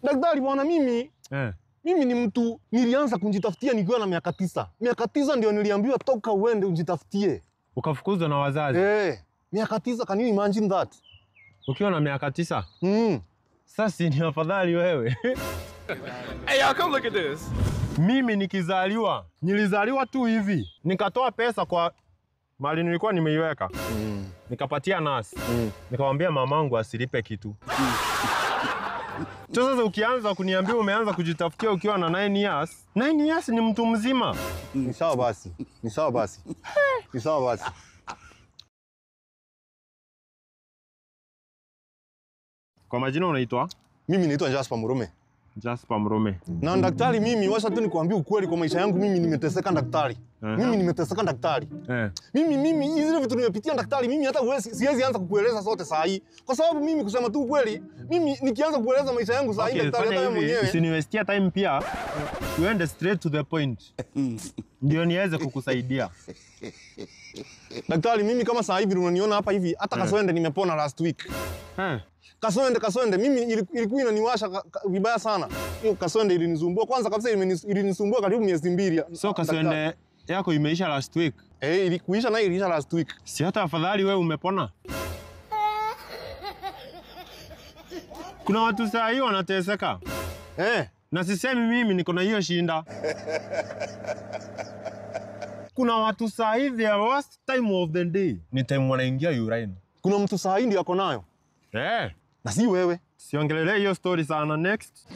Daktari bwana, mimi mimi ni mtu nilianza kujitafutia nikiwa na miaka 9. Miaka 9 ndio niliambiwa toka uende ujitafutie. Ukafukuzwa na wazazi? Miaka 9, can you imagine that? Ukiwa na miaka 9? Sasa ni afadhali wewe. Hey y'all, come look at this. Mimi nikizaliwa, nilizaliwa tu hivi. Nikatoa pesa kwa mali nilikuwa nimeiweka. Nikapatia nurse. Nikamwambia mamangu asilipe kitu. Sasa ukianza kuniambia umeanza kujitafutia ukiwa na 9 years, 9 years ni mtu mzima. Ni sawa basi. Ni sawa basi. Ni sawa basi. Kwa majina unaitwa? Mimi naitwa Jasper Murume. Jasper Murume. Na daktari mimi, wacha tu nikwambie ukweli kwa maisha yangu mimi nimeteseka daktari. Mimi nimeteseka daktari. Mimi hizi vitu nimepitia daktari, mimi hata siwezi anza kukueleza zote saa hii. Kwa sababu mimi kusema tu ukweli, mimi nikianza kukueleza maisha yangu saa hii daktari hata wewe mwenyewe. Usiniwestia time pia. Tuende straight to the point. Ndio niweze kukusaidia. Daktari mimi kama saa hivi unaniona hapa hivi, hata kaswende nimepona last week. Kaswende mimi ilikuwa inaniwasha vibaya sana. Hiyo kaswende ilinisumbua. Kwanza kabisa ilinisumbua karibu miezi 2. So kaswende yako imeisha last week? Ilikuisha na iliisha last week. Si hata afadhali wewe umepona? Kuna watu saa hii wanateseka. Na sisemi mimi niko na hiyo shinda. Kuna watu saa hii their worst time of the day ni time wanaingia urine. Kuna mtu saa hii ndio ako nayo. Na si wewe. Siongelelee hiyo story sana. Next.